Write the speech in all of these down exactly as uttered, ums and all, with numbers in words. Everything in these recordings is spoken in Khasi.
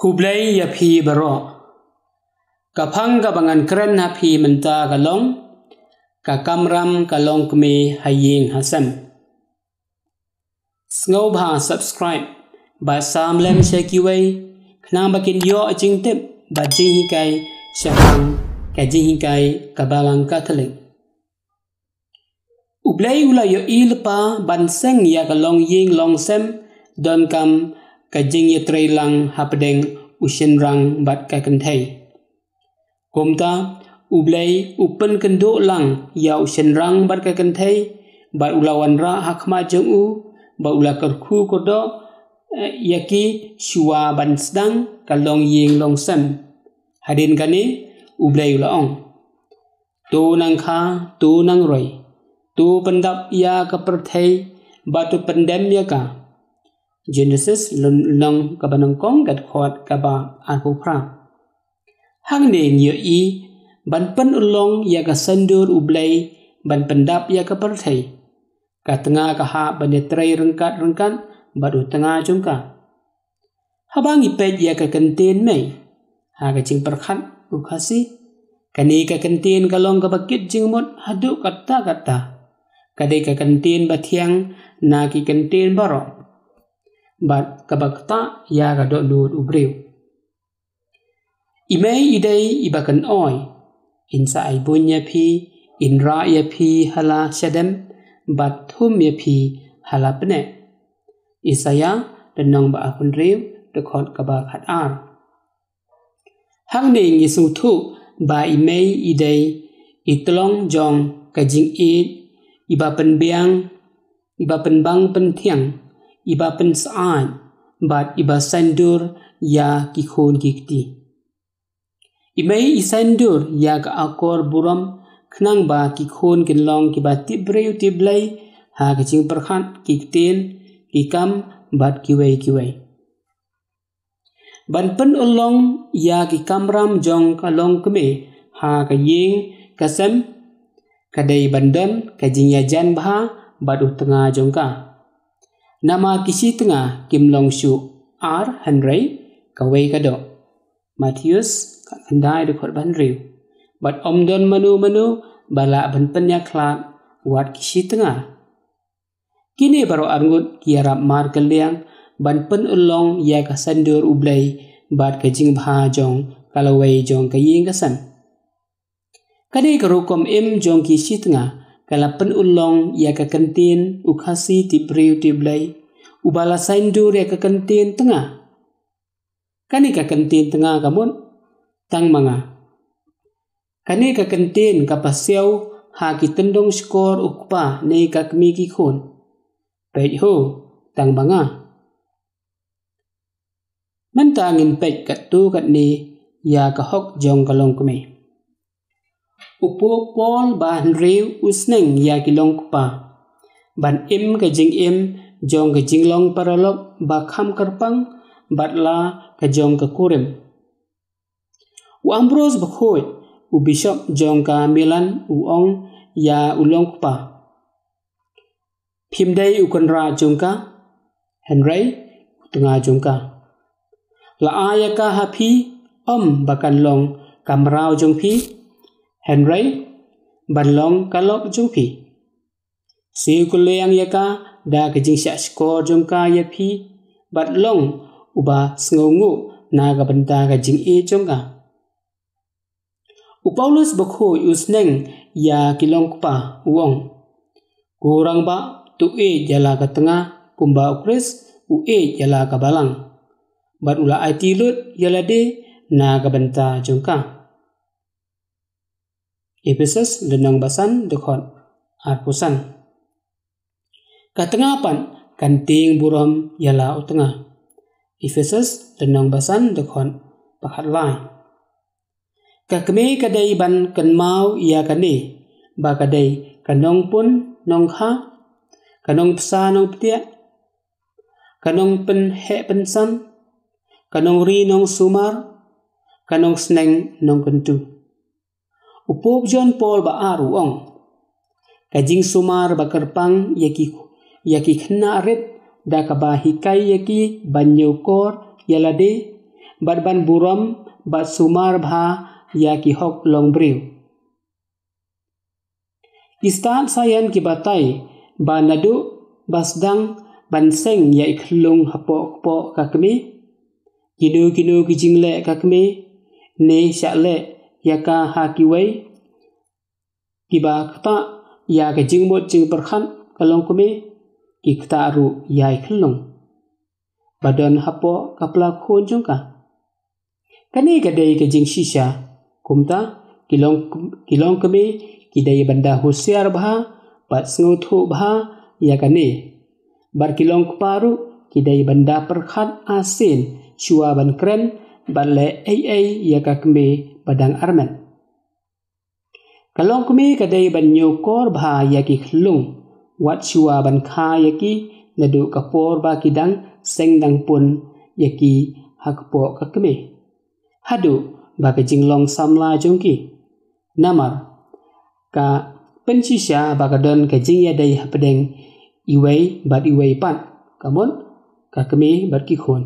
Khublei ïa phi baroh. Ka phang kaba ngan kren ha phi mynta ka long, ka kamram ka longkmie ha ïing ha sem. Sngewbha subscribe bad sam lem sha kiwei, khnang ba kin ïoh jingtip bad jinghikai shaphang ka jinghikai ka Balang Katholik. U Blei u la ïohi lypa ban seng ïa ka longïing longsem, donkam ka jingïatreilang hapdeng u shynrang bad ka kynthei. Kumta, U Blei u pynkynduh lang ïa u shynrang bad ka kynthei, bad u la wanrah ha khmat jong u, bad u la kyrkhu kyrdoh, eh, ïa ki shuwa ban sdang ka longïing longsem. Hadien kane, U Blei u la ong: To nang kha, to nang roi, to pyndap ïa ka pyrthei, bad to pyndem ïa ka. Genesis lynnong kaba nyngkong, ka dkhot kaba arphew phra. Hangne ngi ïohi ban pynurlong ïa ka saiñdur U Blei ban pyndap ïa ka pyrthei. Ka tnga ka hap ban ïatrei ryngkat ryngkat bad u tnga jong ka. Haba ngi peit ïa ka kyntien mei ha ka jingpyrkhat u Khasi, kane ka kyntien ka long kaba kit jingmut haduh katta katta. Ka dei ka kyntien ba thiang na ki kyntien baroh, bad kaba ktah ïa ka dohnud u briew. I mei i dei iba kan ong: In sa ai buiñ ïa phi, in rah ïa phi ha la shadem, bad thum ïa phi ha la pneh. Isaïah lynnong ba arphew hynriew, dkhot kaba khatar. Hangne ngi sngewthuh ba i mei i dei i tlong jong ka jingïeit, iba pynbiang, iba pynbang pynthiang, iba pynsyaid, bad iba saiñdur ïa ki khun ki kti. I mei i saiñdur ïa ka akor burom, khnang ba ki khun kin long kiba tip briew tip Blei ha ka jingpyrkhat ki ktien, ki kam, bad kiwei kiwei. Ban pynurlong ïa ki kamram jong ka longkmie ha ka ïing ka sem, ka dei ban don ka jingïajan bha bad u tnga jong ka. Namar ki shi tnga kim long shuh ar, hynrei kawei ka doh. Mathaios khatkhyndai, dkhot ba hynriew. Bad ym don mano mano ba lah ban pynïakhlad wat ki shi tnga. Kine baroh arngut ki ïarap markylliang ban pynurlong ïa ka saiñdur U Blei bad ka jingbha jong ka lawei jong ka ïing ka sem. Kane ka rukom im jong ki shi tnga ka la pynurlong ïa ka kyntien u Khasi tip briew tip Blei, uba la saiñdur ïa ka kyntien tnga. Kane ka kyntien tnga ka mut: Tang ma nga. Kane ka kyntien ka pasiaw ha ki tyndong shkor u kpa ne ka kmie ki khun: Peit ho, tang ma nga. Mynta ngin peit katto katne ïa ka hok jong ka longkmie. U Pope Paul ba hynriew u sneng ïa ki longkpa ban im ka jingim jong ka jinglong paralok ba kham kyrpang bad la ka jong ka kurim. U Ambrose Bakhuid, u bishop jong ka Milan, u ong ïa u longkpa: Phim dei u kynrad jong ka, hynrei u tnga jong ka. La ai ïa ka ha phi, ym ba kan long ka mraw jong phi, hynrei ban long ka lok jong phi. Siew kylliang ïa ka da ka jingshah shkor jong ka ïa phi, bad long uba sngewnguh na ka bynta ka jingïeit jong ka. U Paulus Bakhuid u sneng ïa ki longkpa, u ong: Ko rangbah, to ïeit ïa la ka tnga kumba u Khrist u ïeit ïa la ka balang, bad u la aiti lut ïa lade na ka bynta jong ka. Ephesus lynnong ba san, dkhot arphew san. Ka tnga pat kan tieng burom ïa la u tnga. Ephesus lynnong ba san, dkhot ba khatlai. Ka kmie ka dei ban kynmaw ïa kane, ba ka dei ka nongpun nongkha, ka nongbsa nongpdiang, ka nongpynheh pynsan, ka nongri nongsumar, ka nongsneng nongkyntu. U Pope John Paul ba ar u ong: Ka jingsumar ba kyrpang ïa ki, ïa ki khynnah rit da kaba hikai ïa ki ban ñiewkor ïa lade, bad ban burom bad sumar bha ïa ki hok longbriew. Ki stad saïan ki batai ba naduh ba sdang ban seng ïa i khyllung hapoh kpoh ka kmie, kino kino ki jingleh ka kmie ne shah leh ïa ka ha kiwei, kiba ktah ïa ka jingmut jingpyrkhat ka longkmie, ki ktah ruh ïa i khyllung ba don hapoh ka pla khun jong ka. Kane ka dei ka jingshisha. Kumta, ki long, ki longkmie ki dei ban da husiar bha bad sngewthuh bha ïa kane. Bad ki longkpa ruh ki dei ban da pyrkhat arsien shuwa ban kren bad leh ei ei ïa ka kmie ba dang armet. Ka longkmie ka dei ban ñiewkor bha ïa ki khyllung, wat shuwa ban kha ïa ki naduh ka por ba ki dang seng dang pun ïa ki ha kpoh ka kmie, haduh ba ka jinglong samla jong ki. Namar ka pynshisha ba ka don ka jingïadei hapdeng iwei bad iwei pat, ka mut ka kmie bad ki khun.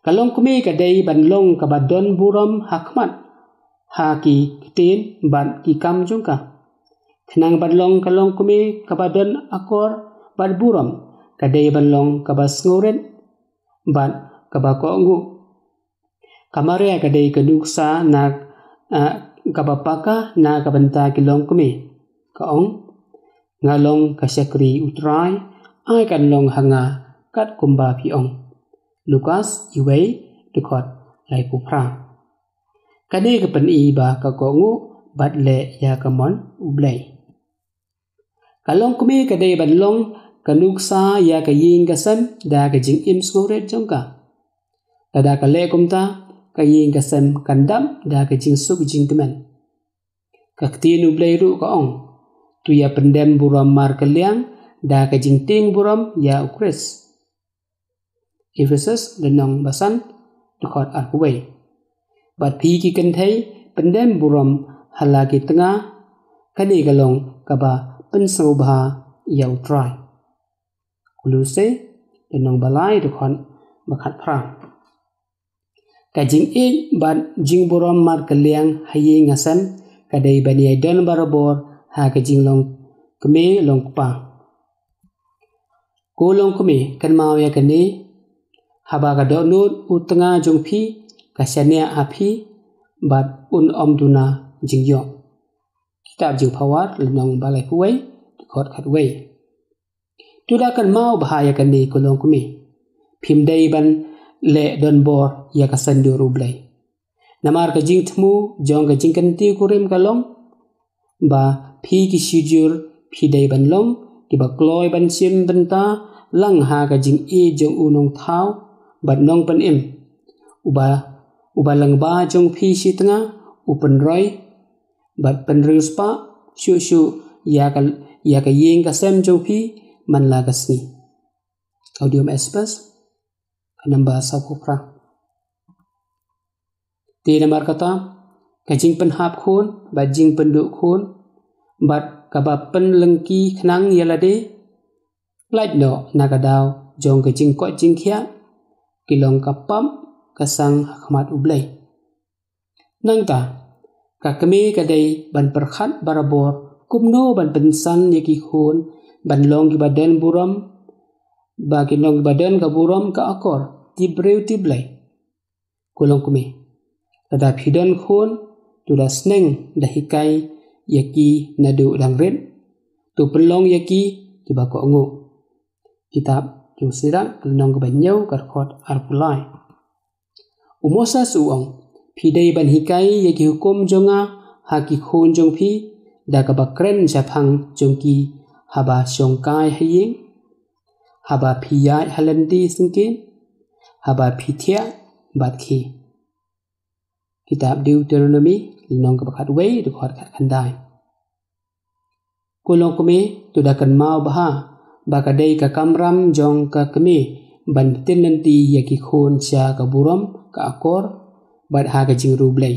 Ka longkmie ka dei ban long kaba don burom ha khmat, ha ki ktien bad ki kam jong ka. Khnang ban long ka longkmie kaba don akor bad burom, ka dei ban long kaba sngewrit bad kaba kohnguh. Ka Maria ka dei ka nuksa na, ah, kaba paka na ka bynta ki longkmie. Ka ong, "Nga long ka shakri U Trai, ai kan long ha nga kat kumba phi ong." Lukas iwei, dkhot laiphew phra. Kane ka pyni ba ka kohnguh bad leh ïa ka mon U Blei. Ka longkmie ka dei ban long ka nuksa ïa ka ïing ka sem da ka jingim sngewrit jong ka. Lada ka leh kumta, ka ïing ka sem kan dap da ka jingsuk jingkmen. Ka ktien U Blei ruh ka ong, "To ïa pyndem burom markylliang da ka jingtieng burom ïa U Khrist." Ephesus lynnong ba san, dkhot arphew wei. Bad phi ki kynthei, pyndem burom ha la ki tnga, kane ka long kaba pynsngewbha ïa U Trai. Kolose lynnong ba lai, dkhot ba khatphra. Ka jingïeit bad jingburom markylliang ha ïing ha sem ka dei ban ïai don barabor ha ka jinglong kmie long kpa. Ko longkmie, kynmaw ïa kane, haba ka dohnud u tnga jong phi ka shaniah ha phi, bad un ym duna jingïoh. Kitab Jingphawar lynnong ba laiphew wei, dkhot khatwei. To da kynmaw bha ïa kane ko longkmie. Phim dei ban leh donbor ïa ka saiñdur U Blei. Namar ka jingthmu jong ka jingkyntiew kurim ka long ba phi ki shijur phi dei ban long kiba kloi ban shim bynta lang ha ka jingïeit jong U Nongthaw bad Nongpynim, uba, uba lyngba jong phi shi tnga u pynroi bad pynriewspah shuh shuh ïa ka, ïa ka ïing ka sem jong phi man la ka sngi. Gaudium et Spes, ka namba sawphew phra. Te namar kata, ka jingpynhap khun bad jingpynduh khun bad kaba pynlyngkhi khnang ïa lade, lait noh na ka daw jong ka jingkoit jingkhiah, ki long ka pap ka sang ha khmat U Blei. Nangta, ka kmie ka dei ban pyrkhat barabor kumno ban pynsan ïa ki khun ban long kiba don burom, ba kin long kiba don ka burom ka akor, tip briew tip Blei. Ko longkmie, lada phi don khun, to da sneng da hikai ïa ki naduh dang rit, to pynlong ïa ki kiba kohnguh. Kitab jong Sirach lynnong kaba hynñiew, ka dkhot arphew lai. U Moses u ong, phi dei ban hikai ïa ki hukum jong nga ha ki khun jong phi, da kaba kren shaphang jong ki haba shongkai ha ïing, haba phi ïaid ha lynti syngkien, haba phi thiah bad khie. Kitab Deuteronomi lynnong kaba khatwei, dkhot khatkhyndai. Ko longkmie, to da kynmaw bha ba ka dei ka kamram jong ka kmie ban pynlynti ïa ki khun sha ka burom ka akor bad ha ka jingriewblei.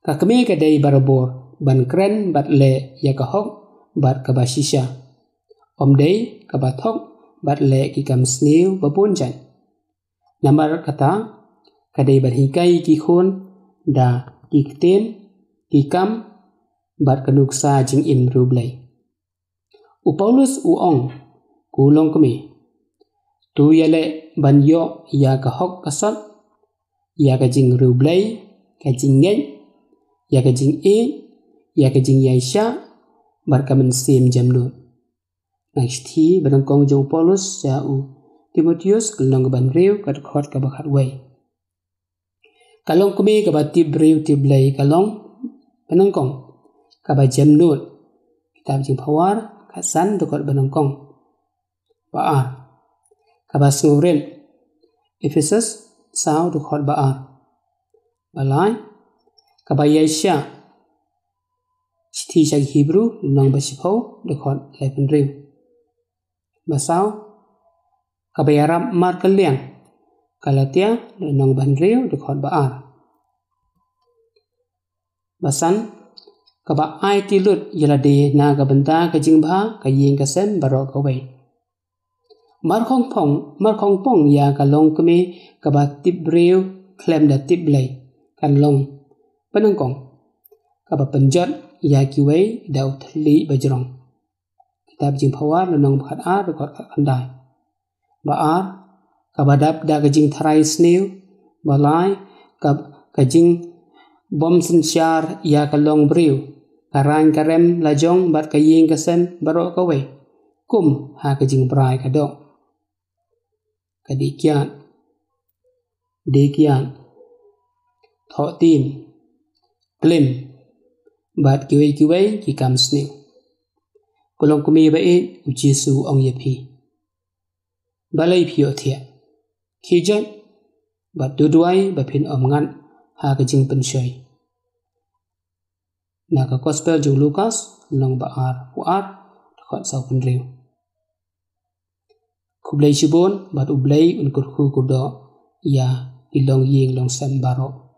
Ka kmie ka dei barabor ban kren bad leh ïa ka hok bad kaba shisha, ym dei kaba thok bad leh ki kam sniew babun jait. Namar kata, ka dei ban hikai ïa ki khun da ki ktien, ki kam, bad ka nuksa jingim riewblei. U Paulus u ong, ko longkmie, to ïaleh ban ïoh ïa ka hok ka sot, ïa ka jingriewblei, ka jingngeit, ïa ka jingïeit, ïa ka jingïaishah, bad ka mynsiem jemnud. Na ka shithi banyngkong jong u Paulus sha u Timotheus, ka lynnong kaba hynriew, ka dkhot kaba khatwei. Ka longkmie kaba tip briew tip Blei ka long banyngkong, kaba jemnud. Kitab Jingphawar khatsan dkhot banyngkong. Ba ar, kaba sngewrit. Ephesus saw dkhot ba ar. Ba lai, kaba ïaishah. Shithi sha ki Hebru lynnong ba shiphew dkhot laiphew hynriew. Ba saw, kaba ïarap markylliang. Galatia lynnong ba hynriew dkhot ba ar. Ba san, kaba aiti lut ïa lade na ka bynta ka jingbha ka ïing ka sem baroh kawei. Markhongpong, markhongpong ïa ka longkmie kaba tip briew khlem da tip Blei kan long banyngkong, kaba pynjot ïa kiwei da u thylliej bajrong. Kitab Jingphawar lynnong ba khatar dkhot khatkhyndai. Ba ar, kaba dap da ka jingtharai sniew. Ba lai, ka, ka jingbymsynshar ïa ka longbriew, ka rang ka rem lajong bad ka ïing ka sem baroh kawei, kum ha ka jingbrai ka doh. Ka dih kiad, dih kiad, thoh tim, klim, bad kiwei kiwei ki kam sniew. Ko longkmie ba ïeit, u Jisu u ong ïa phi, balei phi ïohthiah? Khie joit bad duh duwai ba phin ym ngat ha ka jingpynshoi. Na ka Gospel jong u Lukas lynnong ba arphew ar dkhot sawphew hynriew. Khublei shibun bad U Blei un kyrkhu kyrdoh ïa ki longïing longsem baroh.